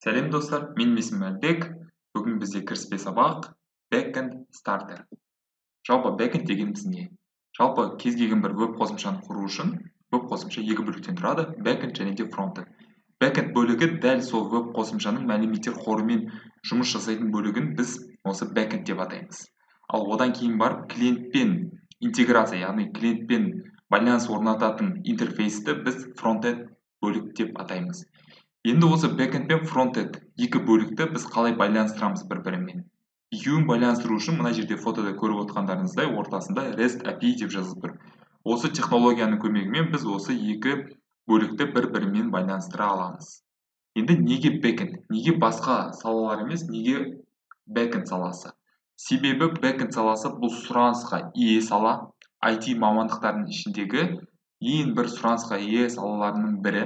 Сәлем, достар! Менің есімім Әлібек. Бүгін бізде кіріспе сабақ, Backend Starter. Жалпы, backend дегеніміз не? Жалпы, кез келген бір веб қосымшаны құру үшін веб қосымша екі бөліктен тұрады: backend және де frontend. Backend бөлігі дәл сол веб қосымшаның мәліметтер қорымен жұмыс жасайтын бөлігін біз осы backend деп атаймыз. Ал одан кейін барып клиентпен интеграция, яғни клиентпен байланыс орнататын интерфейсті біз frontend бөлік деп атаймыз. Енді осы backend пен frontend екі бөлікті біз қалай байланыстырамыз бір бірімен? Екеуін байланыстыру үшін мына жерде, фотода көріп отырғандарыңыздай, ортасында REST API деп жазылып тұр. Осы технологияның көмегімен біз осы екі бөлікті бір бірімен байланыстыра аламыз. Енді неге backend? Неге басқа салалар емес, неге backend саласы? Себебі backend саласы бұл сұранысқа ие сала, IT мамандықтарының ішіндегі ең бір сұранысқа ие салаларының бірі.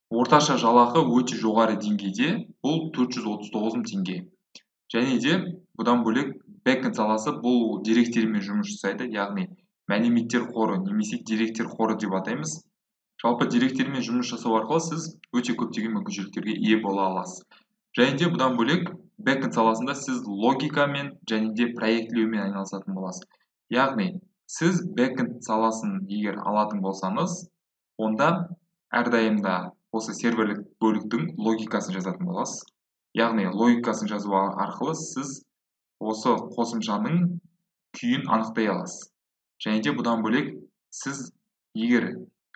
Орташа жалақы өте жоғары деңгейде, бұл 439 мың теңге. Және де бұдан бөлек, backend саласы бұл деректермен жұмыс жасайды, яғни мәліметтер қоры немесе деректер қоры деп атаймыз. Жалпы, деректермен жұмыс жасау арқылы сіз өте көптеген мүмкіншіліктерге ие бола аласыз. Және де бұдан бөлек, backend саласында сіз логикамен және де проектілеумен айналысатын боласыз. Яғни сіз backend саласын егер алатын болсаңыз, онда әрдайым да осы серверлік бөліктің логикасын жазатын боласыз. Яғни логикасын жазу арқылы сіз осы қосымшаның күйін анықтай аласыз. Және де бұдан бөлек, сіз егер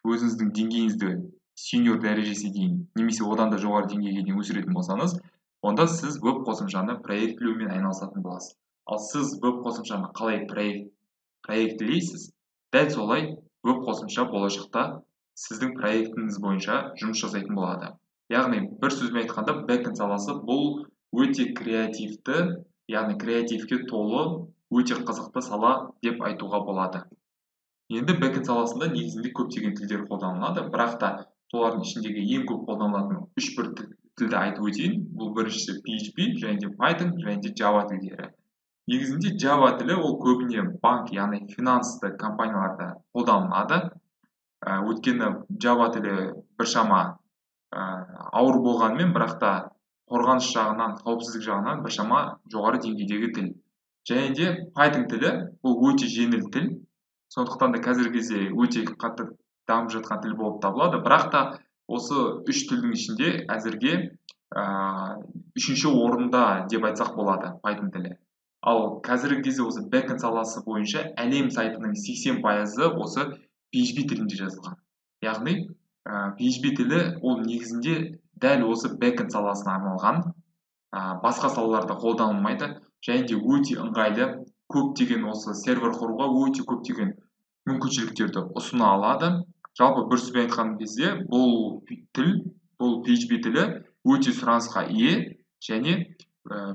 өзіңіздің деңгейіңізді сеньор дәрежесіне дейін немесе одан да жоғары деңгейге дейін өсіретін болсаңыз, онда сіз веб қосымшаны проектілеумен айналысатын боласыз. Ал сіз веб қосымшаны қалай проектілейсіз, дәл солай веб қосымша болашақта сіздің проектіңіз бойынша жұмыс жасайтын болады. Яғни бір сөзбен айтқанда, backend саласы бұл өте креативті, яғни креативке толы, өте қызықты сала деп айтуға болады. Енді backend саласында негізінде көптеген тілдер қолданылады, бірақ та солардың ішіндегі ең көп қолданылатын үш бір тілді айтып өтейін. Бұл біріншісі PHP және де Python және де Java тілдері. Негізінде Java тілі ол көбіне банк, яғни финансты компанияларда қолданылады. Өйткені Java тілі біршама ауыр болғанымен, бірақ та қорғаныс жағынан, қауіпсіздік жағынан біршама жоғары деңгейдегі тіл. Және де Python тілі бұл өте жеңіл тіл, сондықтан да қазіргі кезде өте қатты дамып жатқан тіл болып табылады. Бірақ та осы үш тілдің ішінде әзірге үшінші орында деп айтсақ болады Python тілі. Ал қазіргі кезде осы backend саласы бойынша әлем сайтының 80%-ы осы PHP тілінде жазылған. Яғни PHP тілі ол негізінде дәл осы backend саласына арналған, басқа салаларда қолданылмайды және де өте ыңғайлы, көптеген осы сервер құруға өте көптеген мүмкіншіліктерді ұсына алады. Жалпы, бір сөзбен айтқан кезде, бұл тіл, бұл PHP тілі өте сұранысқа ие және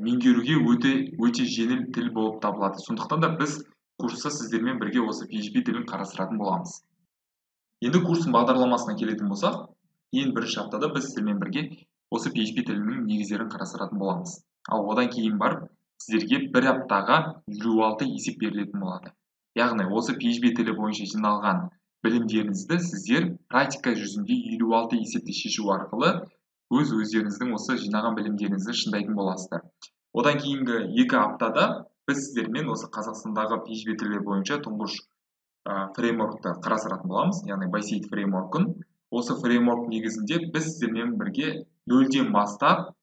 меңгеруге өте өте жеңіл тіл болып табылады. Сондықтан да біз курста сіздермен бірге осы PHP тілін қарастыратын боламыз. Енді курстың бағдарламасына келетін болсақ, ең бірінші аптада біз сіздермен бірге осы PHP тілінің негіздерін қарастыратын боламыз. Ал одан кейін барып сіздерге бір аптаға 56 есеп берілетін болады. Яғни осы PHP тілі бойынша жиналған білімдеріңізді сіздер практика жүзінде 56 есепті шешу арқылы өз өздеріңіздің осы жинаған білімдеріңізді шыңдайтын боласыздар. Одан кейінгі 2 аптада біз сіздермен осы Қазақстандағы PHP тілі бойынша тұңғыш фреймворкты қарастыратын боламыз, яғни Байсейіт фреймворкын. Осы фреймворк негізінде біз сіздермен бірге нөлден бастап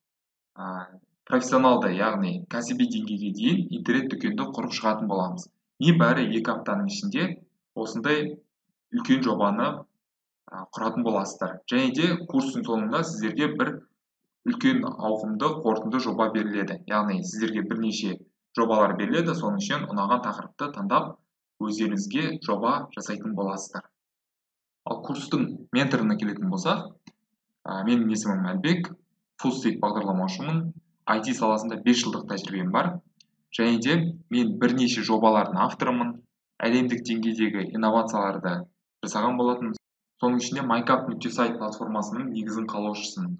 профессионалды, яғни кәсіби деңгейге дейін интернет дүкенді құрып шығатын боламыз. Небәрі 2 аптаның ішінде осындай үлкен жобаны құратын боласыздар. Және де курстың соңында сіздерге бір үлкен ауқымды қорытынды жоба беріледі. Яғни сіздерге бірнеше жобалар беріледі, соның ішінен ұнаған тақырыпты таңдап, өздеріңізге жоба жасайтын боласыздар. Ал курстың менторына келетін болсақ, менің есімім Әлібек, full stack бағдарламаушымын. IT саласында 5 жылдық тәжірибем бар және де мен бірнеше жобалардың авторымын, әлемдік деңгейдегі инновацияларды жасаған болатын. Соның ішінде mycap.site платформасының негізін қалаушысымын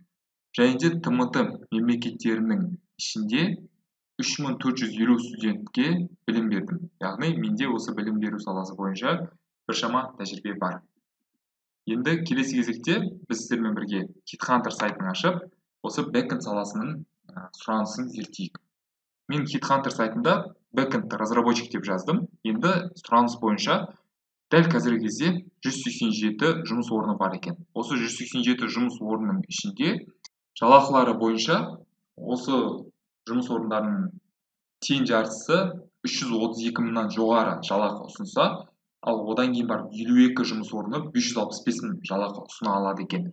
және де ТМТ мемлекеттерінің ішінде 3450 студентке білім бердім. Яғни менде осы білім беру саласы бойынша біршама тәжірибе бар. Енді келесі кезекте біз сіздермен бірге HeadHunter сайтын ашып, Осы backend саласының сұранысын зерттейік. Мен HeadHunter сайтында backend разработчик деп жаздым. Енді сұраныс бойынша дәл қазіргі кезде 187 жұмыс орны бар екен. Осы 187 жұмыс орнының ішінде жалақылары бойынша осы жұмыс орындарының тең жартысы 332 мыңнан жоғары жалақы ұсынса, ал одан кейін барып 52 жұмыс орны 565 мың жалақы ұсына алады екен.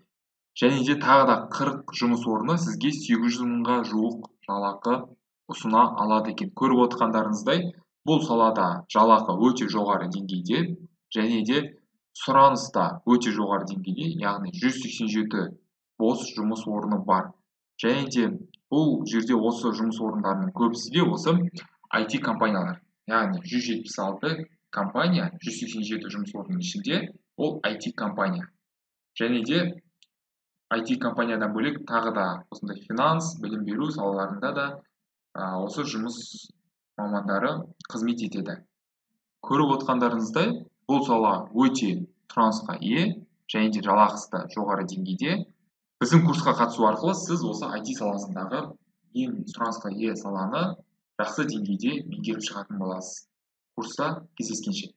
Және де тағы да 40 жұмыс орны сізге 800 мыңға жуық жалақы ұсына алады екен. Көріп отырғандарыңыздай, бұл салада жалақы өте жоғары деңгейде және де сұраныс та өте жоғары деңгейде, яғни 187 бос жұмыс орны бар. Және де бұл жерде осы жұмыс орындарының көбісі де осы IT компаниялар, яғни 176 компания 187 жұмыс орнының ішінде ол IT компания. Және де IT компаниядан бөлек тағы да осындай финанс, білім беру салаларында да осы жұмыс мамандары қызмет етеді. Көріп отқандарыңыздай, бұл сала өте сұранысқа ие және де жалақысы да жоғары деңгейде. Біздің курсқа қатысу арқылы сіз осы IT саласындағы ең сұранысқа ие саланы жақсы деңгейде меңгеріп шығатын боласыз. Курста кездескенше.